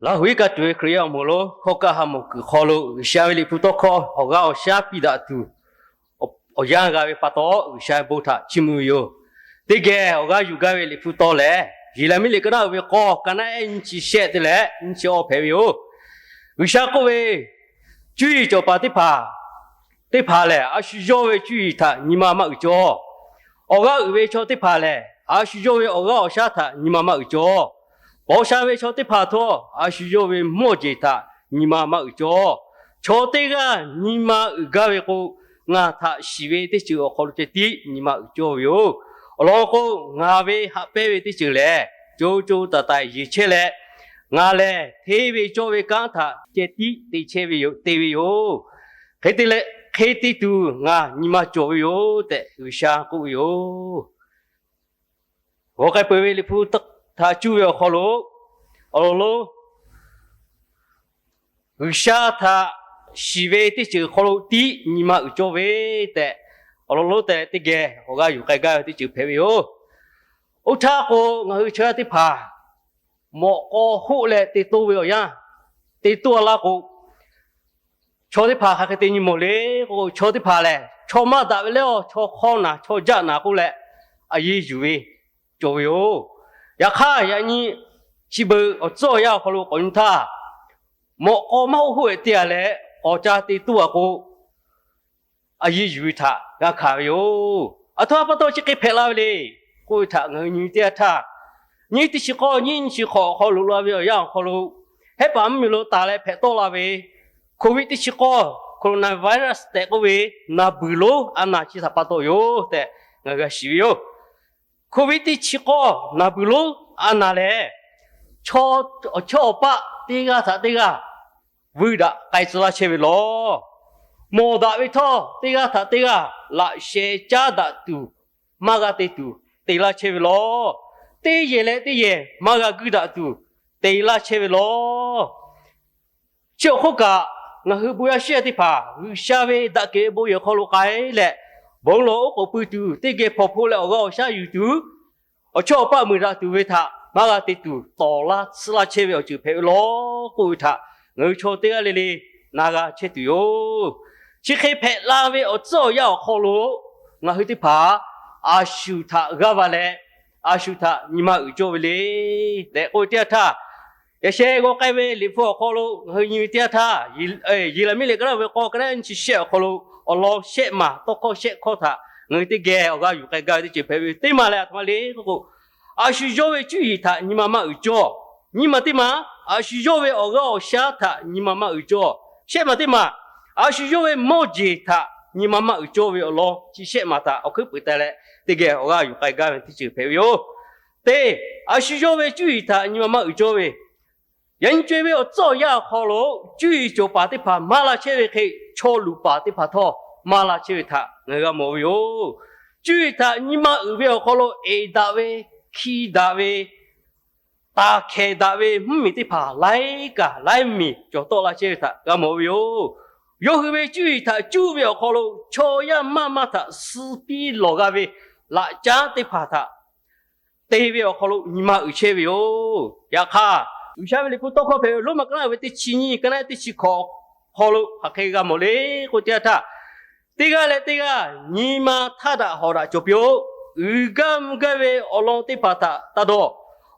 Haˉ hui iˉ kaˆ tuˬ ve Hkriꞈ yaˇ awˬ moˍ lonˉ, hkawˇ kaˆ ha mawˬ kuiˬ hk'aw lo G'uiˬsha ve Liꞈ hpu tawˇ hkawˇ awˬ g'aˇ awˬ shaˉ piˇ daꞈ tuˬ awˬ yanˇ g'a ve pa taw, G'uiˬsha ve bon htaꞈ chiˇ mvuh ve yoˬ. Teˇ geh awˬ g'aˇ yuˬ gaˇ ve Liꞈ hpu taw lehˬ, Yeˍraˍmiˆ liꞈ ka naˆ uiˍ ve k'awˇ, ka naˆ ehˉ nyiˇ chi shehˆ te leh nyiˇ chi awˇ hpehꞈ ve yoˬ. G'uiˬsha k'oˆ ve, Cuˇ yiˍ cawˬ paˍ teˇ hpaˍ, teˇ hpaˍ lehˬ, a shu yawˇ ve cuˇ yiˍ htaꞈ nyi ma maˇ uiˍ cawˇ. Awˬ g'aˇ uiˍ ve chaw teˇ hpaˍ lehˬ, a shu yawˇ ve awˬ g'aˇ awˬ shaˉ htaꞈ nyi ma maˇ uiˍ cawˇ. Paw sha ve chaw teˇ hpaˍ htawˇ, a shu yawˇ ve mawˇ jeˬ htaꞈ nyi ma maˇ uiˍ cawˇ. Chaw teˇ g'aˇ nyi ma uiˍ gaˇ ve k'o, ngaˬ htaꞈ shiˍ ve teˇ ceuˬ awˬ hk'aw lo ceh tiˉ nyi ma uiˍ cawˇ ve yoˬ. Awˬ lawn k'o, ngaˬ ve haꞈ pehnˇ ve teˇ ceuˬ lehˬ, co co taiˍ taiˍ yeˬ chehˇ leh, ngaˬ lehˬ hteˇ ve cawˇ ve kanˉ htaꞈ ceh tiˉ te chehˇ ve yoˬ, te ve yoˬ. Hk'e te leh, hk'e te tuˬ ngaˬ nyi ma cawˬ ve yoˬ tehꞈ, G'uiˬsha k'oˆ ve yoˬ. G'aw k'ai peuˬ ve Liꞈ hpu htaꞈ cuˇ ve awˬ hk'aw lo, awˬ lawn lonˉ G'uiˬsha htaꞈ shiˍ ve teˇ ceuˬ hk'aw lo tiˉ nyi ma uiˍ cawˇ ve tehꞈ, awˬ lawn lonˉ tehꞈ teˇ geh awˬ g'aˇ yuˬ k'ai gaˇ ve teˇ ceuˬ hpehꞈ ve yoˬ. Oˇ htaˇ k'o, ngaˬ hui chaw yaˇ teˇ hpaˍ mawꞈ k'aw hoˆ leh te toˇ ve awˬ yanˇ, te toˇ a laˇ k'o, chaw teˇ hpaˍ hk'aˬ hk'e te nyi mawˬ le k'o, chaw teˇ hpaˍ lehˬ, chaw maˇ daꞈ ve lehˬ, chaw hk'awˇ naˍ, chaw jaˆ naˍ k'oˆ leh, a yeˇ yuˬ ve cawˬ ve yoˬ. Yaꞈ hk'aˇ, yaꞈ nyi chi beuꞈ awˬ tcuhˉ awˬ yanˇ awˬ hk'aw lo k'awꞈ nyi htaˇ, mawꞈ k'aw maˇ hoˆ hoˆ ehˍ te a leh, k'awꞈ ca te toˇ a k'o, a yeˇ yuˬ ve htaꞈ g'a hkanˍ ve yoˬ. Aˬ htoꞈ ma pa taw chi hk'e hpehꞈ la ve le k'oˆ ve htaꞈ ngaˬ hui nyi teˇ yanˇ htaˇ, nyiˇ teˇ chi k'awˇ nyiˇ nyiˇ chi hk'awꞈ awˬ hk'aw lo la ve awˬ yanˇ awˬ hk'aw lo, hehˉ paˍ mvuhˇmiˬ lo taˍ leh hpehꞈ tawˆ la ve COVID teˇ chi k'awˇ, coronavirus tehꞈ k'oˆ ve, naˬ beuˬ lonˉ a naˬ chi htaꞈ pa taw yoˬ tehꞈ ngaˬ hui g'a shiˍ ve yoˬ. COVID teˇ chi k'awˇ naˬ beuˬ lonˉ a naˬ lehˬ, chaw awˬ chawˇ awˬ paˆ teˇ g'aˇ htaꞈ teˇ g'aˇ vuiˇ daꞈ k'ai tcuh laˇ chehˇ ve lawˬ. Mawˬ daꞈ ve htawˇ, teˇ g'aˇ htaꞈ teˇ g'aˇ laꞈ sheh caˉ daꞈ tuˬ, maˇ g'a te tuˬ te laˇ chehˇ ve lawˬ. Teˇ yehˬ leh teˇ yehˬ maˇ g'a guiˇ daꞈ tuˬ te laˇ chehˇ ve lawˬ. Chi awˬ hk'oˆ kaꞈ, ngaˬ hui bon yaˇ shiˉ yaˇ teˇ hpaˍ G'uiˬsha ve daꞈ kehˬ ve bon yehˬ hk'aw lo k'ai leh, bon lawˬ oˉ k'oˍ pui tuˬ, teˇ geh hpawnˬ hpoˆ leh awˬ g'aˇ awˬ shaˉ yuˬ tuˬ, awˬ chawˇ awˬ paˆ muiˬ daꞈ tuˬ ve htaꞈ maˇ g'a te tuˬ tawˍ laˇ tsuhˇ laˇ chehˇ ve awˬ ceuˬ hpehꞈ ve lawˬ k'oˆ ve htaꞈ ngaˬ hui chaw teˇ g'aˇ le le na g'a chehˇ tuˬ yoˬ. Chi hk'e hpehꞈ la ve awˬ tcuhˉ awˬ yanˇ awˬ hk'aw lo ngaˬ hui teˇ hpaˍ a shu htaꞈ g'aˇ va leh, a shu htaꞈ nyi ma uiˍ cawˇ ve le tehꞈ k'oˆ ve teˇ yanˇ htaˇ, yaꞈ sheh g'aw k'ai ve Liꞈ hpu awˬ hk'aw lo ngaˬ hui nyi ve teˇ yanˇ htaˇ, Yeˍraˍmiˆ liꞈ ka naˆ ve k'awˇ, ka naˆ ehˉ nyiˇ chi shehˆ awˬ hk'aw lo awˬ lawn shehˆ maˬ tawˇ hkawˇ shehˆ hkawˇ htaꞈ ngaˬ hui teˇ geh awˬ g'aˇ yuˬ k'ai gaˇ ve teˇ ceuˬ hpehꞈ ve yoˬ. Teˇ maˬ lehˬ, aˬ htoꞈ ma le k'oˆ k'o, a shu yawˇ ve cuˇ yiˍ htaꞈ nyi ma maˇ uiˍ cawˇ. Nyiˇ maˬ teˇ maˬ, a shu yawˇ ve awˬ g'aˇ awˬ shaˉ htaꞈ nyi ma maˇ uiˍ cawˇ. Shehˆ maˬ teˇ maˬ, a shu yawˇ ve mawˇ jeˬ htaꞈ nyi ma maˇ uiˍ cawˇ ve awˬ lawn chi shehˆ maˬ htaꞈ awˬ hkuiˉ puiˍ taˍ leh, teˇ geh awˬ g'aˇ yuˬ k'ai gaˇ ve teˇ ceuˬ hpehꞈ ve yoˬ. Teˇ, a shu yawˇ ve cuˇ yiˍ htaꞈ nyi ma maˇ uiˍ cawˇ ve, yaꞈ nyi co e ve awˬ tcuhˉ awˬ yanˇ awˬ hk'aw lo, cuˇ yiˍ cawˬ paˍ teˇ hpaˍ maˇ la chehˇ ve hk'e, chaw luˬ paˍ teˇ hpaˍ htawˇ maˇ la chehˇ ve htaꞈ ngaˬ hui g'a mawˬ ve yoˬ. Cuˇ yiˍ htaꞈ nyi ma uiˍ ve awˬ hk'aw lo eˍ daꞈ ve, hki daꞈ ve, taˍ hkehˍ daꞈ ve mvuhˇmiˬ teˇ hpaˍ laiˉ kaꞈ laiˉ miˬ cawˬ tawˆ la chehˇ ve htaꞈ g'a mawˬ ve yoˬ. Yawˇ hui ve cuˇ yiˍ htaꞈ cuˇ ve awˬ hk'aw lo chaw yaˇ maˇ maˇ htaꞈ suh piˇ lawˬ g'a ve laꞈ caˉ teˇ hpaˍ htaꞈ te ve awˬ hk'aw lo nyi ma uiˍ chehˇ ve yoˬ. Yaꞈ hk'aˇ, G'uiˬsha ve Liꞈ hpu tawˇ hkawˇ hpehꞈ ve Roˉmaꞈ ka naˆ ve teˇ chi nyiˇ, ka naˆ ehˉ teˇ chi hkawꞈ hk'aw lo hk'aˬ hk'e g'a mawˬ le k'oˆ ve teˇ yanˇ htaˇ, teˇ g'aˇ leh teˇ g'aˇ nyi ma htaˇ daꞈ hawˍ daꞈ cawˬ piˇ-oˆ. Uiˍ gaˇ mvuh gaˇ ve awˬ lawn teˇ hpaˍ htaꞈ taˇ dawˇ.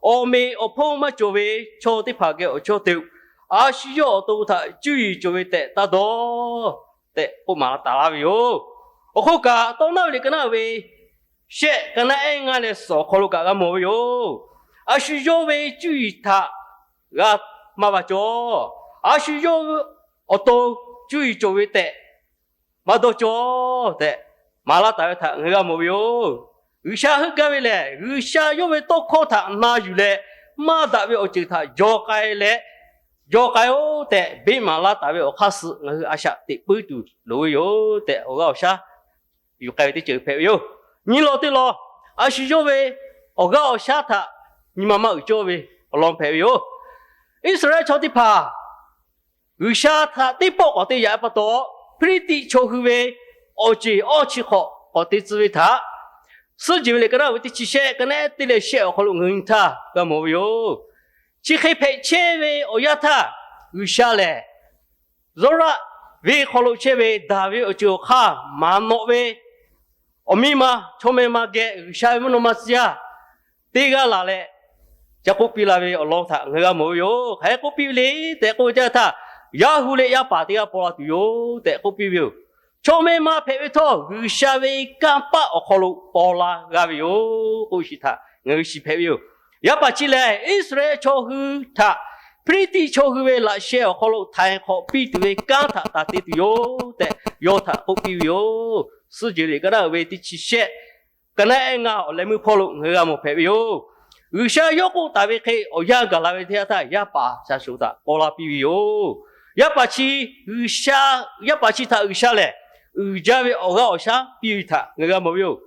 Awˬ meꞈ awˬ hponˇ maˇ cawˬ ve chaw teˇ hpaˍ geh awˬ chawˇ te-oˬ. A shu yawˇ awˬ to htaꞈ cuˇ yiˍ cawˬ ve tehꞈ taˇ dawˇ tehꞈ k'oˆ maˍ la taˍ laˇ ve yoˬ. Awˬ hk'oˆ kaꞈ, Tawˇ naˆ ve liꞈ ka naˆ ve shehˆ, ka naˆ ehˉ ngaˇ leh suhˍ awˬ hk'aw lo kaꞈ g'a mawˬ ve yoˬ. A shu yawˇ ve cuˇ yiˍ htaꞈ g'a maˇ va cawˇ. A shu yawˇ awˬ to cuˇ yiˍ cawˬ ve tehꞈ maˇ dawˇ cawˇ tehꞈ maˍ laˇ taˍ ve htaꞈ ngaˬ hui g'a mawˬ ve yoˬ. G'uiˬsha heuˆ gaˇ ve lehˬ, G'uiˬsha yawˇ ve tawˇ hkawˇ htaꞈ na yuˬ leh, maˇ daꞈ ve awˬ ceuˬ htaꞈ jaw k'ai leh, jaw k'ai-oˆ tehꞈ beˆ maˍ laˇ taˍ ve awˬ hk'aˇ suh ngaˬ hui a shaꞈ teꞈ puiˉ tuˬ loˍ ve yoˬ tehꞈ, awˬ g'aˇ awˬ shaˉ yuˬ k'ai ve teˇ ceuˬ hpehꞈ ve yoˬ. Nyi law teˇ law, a shu yawˇ ve awˬ g'aˇ awˬ shaˉ htaꞈ nyi ma maˇ uiˍ cawˇ ve awˬ lawn hpehꞈ ve yoˬ. Iˉsaˍreˍlaˆ chaw teˇ hpaˍ G'uiˬsha htaꞈ teˇ pawˆ k'awꞈ te yaꞈ pa taw, Hpiˇliˇtiˆ chaw hui ve awˬ ceˬ awˇ chi hk'awꞈ k'awꞈ te tcuh ve htaꞈ Suhˉ jehˬ ve liꞈ ka naˆ ve teˇ chi shehˆ, ka naˆ ehˉ teˇ leh shehˆ awˬ hk'aw lo ngaˬ hui nyi htaˇ g'a mawˬ ve yoˬ. Chi hk'e hpehꞈ chehˇ ve awˬ yanˇ htaˇ, G'uiˬsha lehˬ Zawˇraˆ venˇ hk'aw lo chehˇ ve daꞈ ve awˬ ceuˬ awˬ hk'aˇ maˍ nawꞈ ve awˬ miˇ ma, chaw meh ma geh G'uiˬsha ve mvuhˇ naw ma tcuh yaˇ teˇ g'aˇ laˬ leh, ca k'oˆ piˇ la ve awˬ lawn htaꞈ ngaˬ hui g'a mawˬ ve yoˬ. Hk'aˬ hk'e k'oˆ piˇ ve le tehꞈ k'oˆ ve teˇ yanˇ htaˇ, yaˇ hu leh yaˇ paˍ teˇ g'aˇ paw la tuˬ yoˬ tehꞈ k'oˆ piˇ ve yoˬ. Chaw meh ma hpehꞈ ve htawˇ, G'uiˬsha ve kanˇ paˆ awˬ hk'aw lo paw la g'a ve yoˬ k'oˆ ve chi htaꞈ ngaˬ hui shiˍ hpehꞈ ve yoˬ. Yaˇ paˍ chi lehˬ, Iˉsaˍreˍlaˆ chaw hui htaꞈ Hpiˇliˇtiˆ chaw hui ve laꞈ sheh awˬ hk'aw lo htaiˍ hk'awꞈ piˇ tuˬ ve kanˉ htaꞈ taˍ te tuˬ yoˬ tehꞈ yawˇ htaꞈ k'oˆ piˇ ve yoˬ. Suhˉ jehˬ liꞈ ka naˆ uiˍ ve teˇ chi shehˆ, ka naˆ ehˉ ngaˇ awˬ leh meuˇ hpawˇ lo ngaˬ hui g'a mawˬ hpehꞈ ve yoˬ. G'uiˬsha yawˇ k'oˆ taˍ ve hk'e awˬ yanˇ gaˬ la ve teˇ yanˇ htaˇ, yaˇ paˍ shaˍ shoˍ htaꞈ paw la piˇ ve yoˬ. Yaˇ paˍ chi G'uiˬsha, yaˇ paˍ chi htaꞈ G'uiˬsha lehˬ uiˍ jaˇ ve awˬ g'aˇ awˬ shaˉ piˇ ve htaꞈ ngaˬ hui g'a mawˬ ve yoˬ.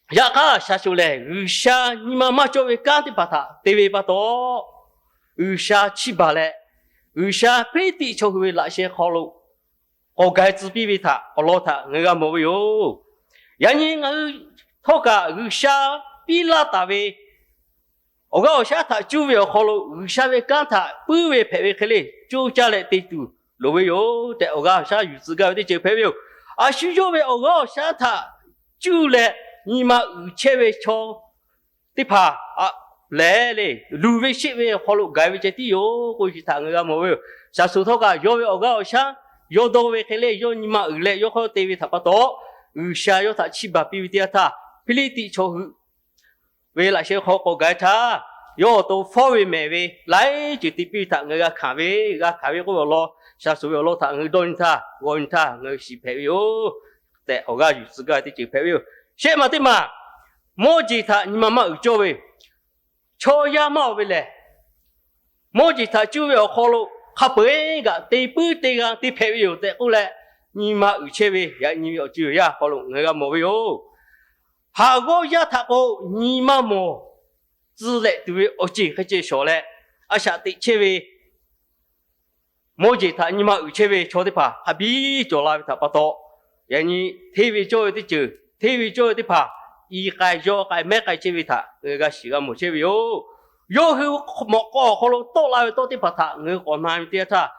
Yaꞈ hk'aˇ, shaˍ shoˍ lehˬ G'uiˬsha nyi ma maˇ cawˇ ve kanˉ teˇ hpaˍ htaꞈ te ve pa taw, G'uiˬsha chiˇ baˬ leh, G'uiˬsha Hpiˇliˇtiˆ chaw hui ve laꞈ sheh hk'aw lo k'awꞈ gaˬ tcuh piˇ ve htaꞈ awˬ lawn htaꞈ ngaˬ hui g'a mawˬ ve yoˬ. Yaꞈ nyi ngaˬ hui htawˇ kaꞈ G'uiˬsha piˇ laˇ taˍ ve awˬ g'aˇ awˬ shaˉ htaꞈ cuˇ ve awˬ hk'aw lo G'uiˬsha ve kanˉ htaꞈ puiˉ ve hpehꞈ ve hk'e le, coˇ caˇ leh te tuˬ loˍ ve yoˬ tehꞈ, awˬ g'aˇ awˬ shaˉ yuˬ tcuh gaˇ ve teˇ ceuˬ hpehꞈ ve yoˬ. A shu yawˇ ve awˬ g'aˇ awˬ shaˉ htaꞈ cuˇ leh nyi ma uiˍ chehˇ ve chaw teˇ hpaˍ lehˬ le, luˬ ve sheˆ ve awˬ hk'aw lo gaˬ ve ceh tiˉ yoˬ k'oˆ ve chi htaꞈ ngaˬ hui g'a mawˬ ve yoˬ. Shaˍ shoˍ htawˇ kaꞈ yawˇ ve awˬ g'aˇ awˬ shaˉ yawˇ dawˇ ve hk'e le, yawˇ nyi ma uiˍ leh yawˇ hk'aw te ve htaꞈ pa taw, G'uiˬsha yawˇ htaꞈ chiˇ baˬ piˇ ve teˇ yanˇ htaˇ, Hpiˇliˇtiˆ chaw hui ve laꞈ sheh hk'aw k'awꞈ gaˬ htaˇ, yawˇ awˬ to fawˉ ve mehˍ ve laiˉ ceuˬ te piˇ ve htaꞈ ngaˬ hui g'a hkanˍ ve, g'a hkanˍ ve k'oˆ ve awˬ lawn, shaˍ shoˍ ve awˬ lawn htaꞈ ngaˬ hui dawˇ nyi htaˇ g'aw nyi htaˇ ngaˬ hui shiˍ hpehꞈ ve yoˬ tehꞈ, awˬ g'aˇ yuˬ tcuh gaˇ ve teˇ ceuˬ hpehꞈ ve yoˬ. Shehˆ maˬ teˇ maˬ, mawˇ jeˬ htaꞈ nyi ma maˇ uiˍ cawˇ ve yoˬ. Chaw yaˇ maˇ oˬ ve lehˬ, mawˇ jeˬ htaꞈ cuˇ ve awˬ hk'aw lo hk'a peu-eˬ kaꞈ te puiˉ te g'a te hpehꞈ ve yoˬ tehꞈ k'oˆ leh, nyi ma uiˍ chehˇ ve yaꞈ nyi ve awˬ ceuˬ yaˇ hk'aw lo ngaˬ hui g'a mawˬ ve yoˬ. Haˍ g'awˇ yaˇ htaꞈ k'o, nyi ma mawˬ tcuh leh tuˬ ve awˬ ceuˬ hk'e ceh shawˍ leh, a shaꞈ teꞈ chehˇ ve mawˇ jeˬ htaꞈ nyi ma uiˍ chehˇ ve chaw teˇ hpaˍ hk'a biˇ cawˬ la ve htaꞈ pa taw, yaꞈ nyi hteˇ ve cawˇ ve teˇ ceuˬ, hteˇ ve cawˇ ve teˇ hpaˍ i k'ai yaw k'ai mehˉ k'ai chehˇ ve htaꞈ ngaˬ hui g'a shiˍ g'a mawˬ chehˇ ve yoˬ. Yawˇ hui mawꞈ k'aw awˬ hk'aw lo tawˆ la ve tawˇ teˇ hpaˍ htaꞈ ngaˬ hui k'awꞈ na ve teˇ yanˇ htaˇ,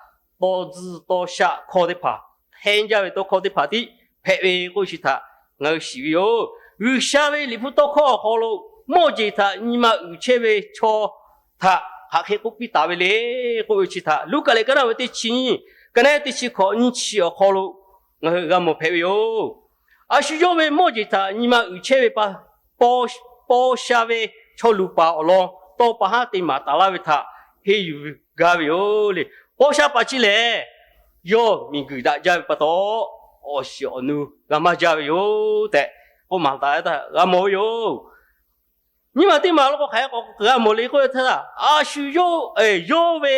tawˇ tzuhˇ tawˇ shaˆ hkawˇ teˇ hpaˍ, hehnˇ jaˇ ve tawˇ hkawˇ teˇ hpaˍ tiˉ hpehꞈ ve k'oˆ chi htaꞈ ngaˬ hui shiˍ ve yoˬ. G'uiˬsha ve Liꞈ hpu tawˇ hkawˇ awˬ hk'aw lo mawˇ jeˬ htaꞈ nyi ma uiˍ chehˇ ve chaw htaꞈ hk'aˬ hk'e k'oˆ piˇ taˍ ve le k'oˆ ve chi htaꞈ Luˉkaꞈ leh ka naˆ ve teˇ chi nyiˇ, ka naˆ teˇ chi hkawꞈ nyiˇ chi awˬ hk'aw lo ngaˬ hui g'a mawˬ hpehꞈ ve yoˬ. A shu yawˇ ve mawˇ jeˬ htaꞈ nyi ma uiˍ chehˇ ve pa paw sha ve chaw luˬ paˍ awˬ lawn tawˇ pa haˉ te maˍ taˍ laˇ ve htaꞈ henˇ yuˬ gaˇ ve yoˬ le. Paw sha paˍ chi lehˬ, yawˇ miˬguiˬ daꞈ jaˇ ve pa taw, awˬ shiˍ awˬ nu g'a maˇ jaˇ ve yoˬ tehꞈ k'oˆ maˍ taˍ ve htaꞈ g'a mawˬ ve yoˬ. Nyiˇ maˬ teˇ maˬ lo k'o hk'aˬ hk'e k'awꞈ g'a mawˬ le k'oˆ ve htaˇ, a shu yawˇ, yawˇ ve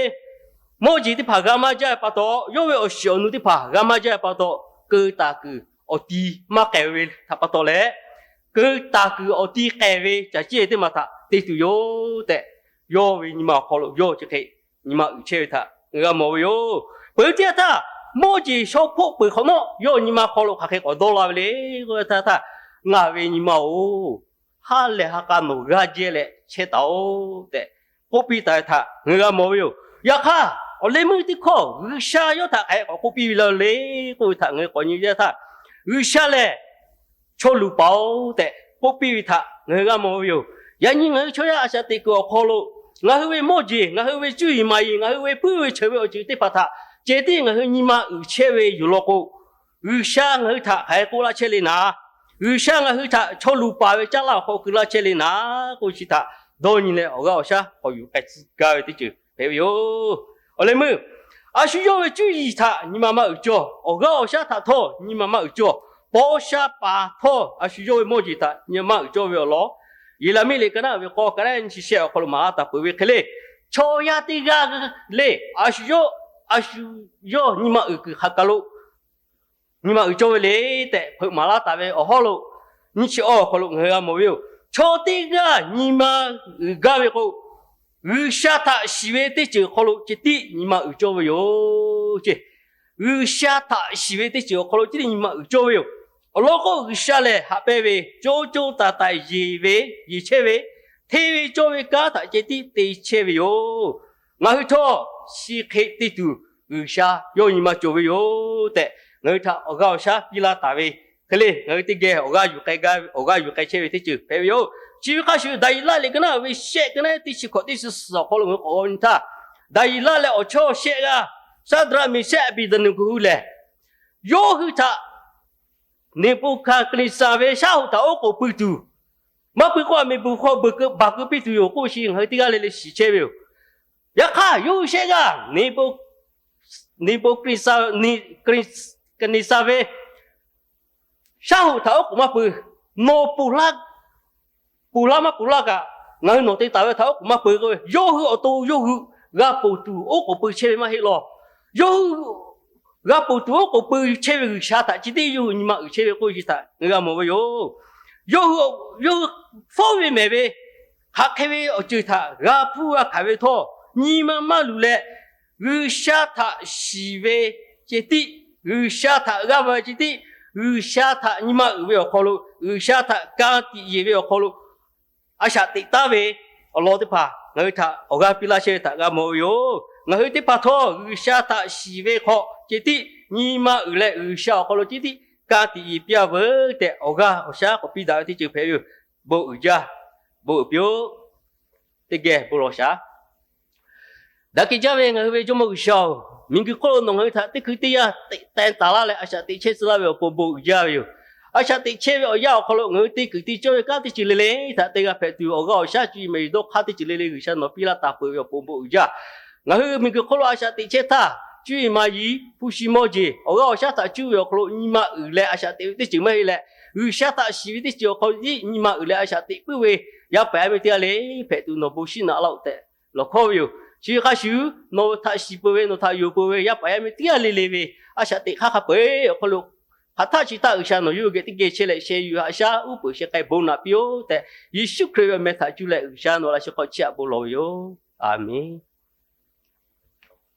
mawˇ jeˬ teˇ hpaˍ g'a maˇ jaˇ ve pa taw, yawˇ ve awˬ shiˍ awˬ nu teˇ hpaˍ g'a maˇ jaˇ ve pa taw, keu taˍ kuiˬ awˬ ti maˇ k'ehˬ ve htaꞈ pa taw leh, keu taˍ kuiˬ awˬ ti k'ehˬ ve caˬ ciˇ teˇ maˬ htaꞈ te tuˬ yoˬ tehꞈ, yawˇ ve nyi ma awˬ hk'aw lo yawˇ chi hk'e nyi ma uiˍ chehˇ ve htaꞈ g'a mawˬ ve yoˬ. Peuˬ teˇ yanˇ htaˇ, mawˇ jeˬ shaw hpoˆ peuˬ hk'awꞈ nawˉ yawˇ nyi ma hk'aw lo hk'aˬ hk'e k'awꞈ dawˇ la ve le k'oˆ ve htaˇ, ngaˬ ve nyi ma-oˬ, ha lehˬ ha k'a nawˬ g'aˇ jehˇ leh chehˇ taˍ-oꞈ tehꞈ k'oˆ piˇ taˍ ve htaꞈ ngaˬ hui g'a mawˬ ve yoˬ. Yaꞈ hk'aˇ, awˬ leh meuˇ teˇ hkawˇ G'uiˬsha yawˇ htaꞈ hk'aˬ hk'e k'awꞈ k'oˆ piˇ ve le k'oˆ ve htaꞈ ngaˬ hui k'awꞈ nyi ve teˇ yanˇ htaˇ, G'uiˬsha lehˬ chaw luˬ paˍ-oˬ tehꞈ k'oˆ piˇ ve htaꞈ ngaˬ hui g'a mawˬ ve yoˬ. Yaꞈ nyi ngaˬ hui chaw yaˇ a shaꞈ teꞈ kuiˬ awˬ hk'aw lo, ngaˬ hui ve mawˇ jeˬ, ngaˬ hui ve cuˇ yiˍ maˍ yiˍ, ngaˬ hui ve puiˉ ve cheuˬ ve awˬ ceuˬ teˇ hpaˍ htaꞈ ceh tiˉ ngaˬ hui nyi ma uiˍ chehˇ ve yoˬ law k'o, G'uiˬsha ngaˬ hui htaꞈ hk'aˬ hk'e k'oˆ laˇ chehˇ le naˍ, G'uiˬsha ngaˬ hui htaꞈ chaw luˬ paˍ ve caˇ laˇ awˬ hk'aw keu laˇ chehˇ le naˍ k'oˆ chi htaꞈ dawˇ nyi leh awˬ g'aˇ awˬ shaˉ k'awꞈ yuˬ k'ai tcuh gaˇ ve teˇ ceuˬ hpehꞈ ve yoˬ. Awˬ leh meuˇ a shu yawˇ ve cuˇ yiˍ htaꞈ nyi ma maˇ uiˍ cawˇ, awˬ g'aˇ awˬ shaˉ htaꞈ htawˇ nyi ma maˇ uiˍ cawˇ, paw sha paˍ htawˇ a shu yawˇ ve mawˇ jeˬ htaꞈ nyi ma maˇ uiˍ cawˇ ve awˬ lawn, Yeˍraˍmiˆ liꞈ ka naˆ ve k'awˇ ka naˆ nyiˇ chi shehˆ awˬ hk'aw lo maˍ laˇ taˍ peuˬ ve hk'e le, chaw yaˇ teˇ g'aˇ le, a shu yawˇ, a shu yawˇ nyi ma uiˍ kuiˬ hk'aˬ kaˬ lo nyi ma uiˍ cawˇ ve le tehꞈ hpeuꞈ maˍ laˇ taˍ ve awˬ hawˉ lo, nyiˇ chi awˇ awˬ hk'aw lo ngaˬ hui g'a mawˬ ve yoˬ. Chaw teˇ g'aˇ nyi ma uiˍ gaˇ ve k'o, G'uiˬsha htaꞈ shiˍ ve teˇ ceuˬ hk'aw lo ceh tiˉ nyi ma uiˍ cawˇ ve yoˬ ce. G'uiˬsha htaꞈ shiˍ ve teˇ ceuˬ awˬ hk'aw lo ceh tiˉ nyi ma uiˍ cawˇ ve yoˬ. Awˬ lawn k'o, G'uiˬsha lehˬ haꞈ pehnˇ ve, co co taiˍ taiˍ yeˬ ve, yeˬ chehˇ ve, hteˇ ve cawˇ ve kanˉ htaꞈ ceh tiˉ te chehˇ ve yoˬ. Ngaˬ hui htawˇ chi hk'e te tuˬ G'uiˬsha yawˇ nyi ma cawˬ ve yoˬ tehꞈ, ngaˬ hui htaꞈ awˬ g'aˇ awˬ shaˉ piˇ laˇ taˍ ve hk'e le, ngaˬ hui teˇ geh awˬ g'aˇ yuˬ k'ai gaˇ ve, awˬ g'aˇ yuˬ k'ai chehˇ ve teˇ ceuˬ hpehꞈ ve yoˬ. Chi ve hk'a shuˍ, Daˍyeˍlaˆ lehˬ ka naˉ ve shehˆ ka naˉ teˇ chi hkawꞈ teˇ chi suhˍ awˬ hk'aw lo ngaˬ hui k'awꞈ g'aw nyi htaˇ, Daˍyeˍlaˆ leh awˬ chawˇ shehˆ g'aˇ, Saˍdraˆ, Meˍsehˆ, Aˍbeˍdeˍneˍgoˍ hui lehˬ, yawˇ hui htaꞈ Neˍbuˍhkaˍnehˍsaˍ ve shaˉ hoꞈ htaꞈ oˉ k'oˍ pui tuˬ maˇ pui k'oˆ, a, miˬguiˬ hk'aw beuꞈ keu baˬ keu piˇ tuˬ yoˬ k'oˆ ve chi ngaˬ hui teˇ g'aˇ le le shiˍ chehˇ ve yoˬ. Yaꞈ hk'aˇ, yawˇ hui shehˆ g'aˇ Neˍbuˍhkaˍnehˍsaˍ ve shaˉ hoꞈ htaꞈ oˉ k'oˍ maˇ pui. Nawˬ ponˬ laˇ maˇ ponˬ laˇ kaꞈ, ngaˬ hui nawˬ te taˍ ve htaꞈ oˉ k'oˍ maˇ pui k'oˆ ve, yawˇ hui awˬ to yawˇ hui g'a ponˬ tuˬ oˉ k'oˍ pui chehˇ ve maˇ heˆ law. Yawˇ hui g'a ponˬ tuˬ oˉ k'oˍ pui chehˇ ve G'uiˬsha htaꞈ chi teˇ yawˇ hui nyi ma uiˍ chehˇ ve k'oˆ ve chi htaꞈ ngaˬ hui g'a mawˬ ve yoˬ. Yawˇ hui, yawˇ hui fawˉ ve mehˍ ve hk'aˬ hk'e ve awˬ ceuˬ htaꞈ g'a hpuˇ g'a hkanˍ ve htawˇ, nyi ma maˇ luˬ leh, G'uiˬsha htaꞈ shiˍ ve ceh tiˉ, G'uiˬsha htaꞈ g'aˇ va ve ceh tiˉ, G'uiˬsha htaꞈ nyi ma uiˍ ve awˬ hk'aw lo, G'uiˬsha htaꞈ ka tiꞈ yeˬ ve awˬ hk'aw lo, a shaꞈ teꞈ taˉ ve awˬ lawn teˇ hpaˍ ngaˬ hui htaꞈ awˬ g'aˇ piˇ laˇ chehˇ ve htaꞈ g'a mawˬ ve yoˬ. Ngaˬ hui teˇ hpaˍ htawˇ G'uiˬsha htaꞈ shiˍ ve hk'aw ceh tiˉ nyi ma uiˍ leh, G'uiˬsha awˬ hk'aw lo ceh tiˉ ka tiꞈ yeˬ piˇ-a veuˬ tehꞈ, awˬ g'aˇ awˬ shaˉ k'awꞈ piˇ daꞈ ve teˇ ceuˬ hpehꞈ ve yoˬ. Bon uiˍ jaˇ, bon uiˍ piˇ-oˆ. Teˇ geh bon lawˬ shaˍ. Daꞈ kehˬ jaˇ ve ngaˬ hui ve Jawˇmawˇ G'uiˬsha-oˬ, miˬguiˬ hk'oˆ lo nawˬ ngaˬ hui htaꞈ teˇ hkui teˇ yanˇ teꞈ teh taˍ laˇ leh, a shaꞈ teꞈ chehˇ tcuh laˇ ve awˬ pon bon uiˍ jaˇ ve yoˬ. A shaꞈ teꞈ chehˇ ve awˬ yanˇ awˬ hk'aw lo ngaˬ hui te kuiˬ te cawˇ ve kanˉ teˇ ceuˬ le le htaꞈ te g'a hpehꞈ tuˬ, awˬ g'aˇ awˬ shaˉ cuˇ yiˍ mehˍ yiˍ dawˇ hk'aˇ teˇ ceuˬ le le G'uiˬsha nawˬ piˇ laˇ taˍ peuˬ ve awˬ pon bon uiˍ jaˇ. Ngaˬ hui miˬguiˬ hk'oˆ lo a shaꞈ teꞈ chehˇ htaˇ, cuˇ yiˍ maˍ yiˍ, hpu shi mawˇ jeˬ, awˬ g'aˇ awˬ shaˉ htaꞈ cuˇ ve awˬ hk'aw lo nyi ma uiˍ leh a shaꞈ teꞈ ve teˇ ceuˬ maˇ heˆ leh, G'uiˬsha htaꞈ shiˍ ve teˇ ceuˬ awˬ hk'aw lo nyi ma uiˍ leh a shaꞈ teꞈ puiˉ ve yaˇ paˍ yaˇ miˇ teˇ g'aˇ le hpehꞈ tuˬ nawˬ bon shinˉ naꞈ laˇ-oˆ tehꞈ lawˬ hkawˇ ve yoˬ. Chi hk'a shuˍ, nawˬ htaꞈ shiˍ peuˬ ve, nawˬ htaꞈ yonˍ peuˬ ve yaˇ paˍ yaˇ miˇ teˇ g'aˇ le le ve a shaꞈ teꞈ hk'aˇ hk'a peu-eˬ awˬ hk'aw lo, hk'aˬ htaˆ chi htaˆ G'uiˬsha nawˬ yawˇ hui geh teˇ geh chehˇ leh, sheh yuˬ haꞈ shaˉ uˉ peunˍ sheh k'ai bon naꞈ piˇ-oˆ tehꞈ, Yeˍsuˆ Hkriꞈ ve awˬ meh htaꞈ cuˇ leh G'uiˬsha nawˬ laꞈ sheh hk'aw chiˇ aꞈ bon lawˬ ve yoˬ. A menˬ.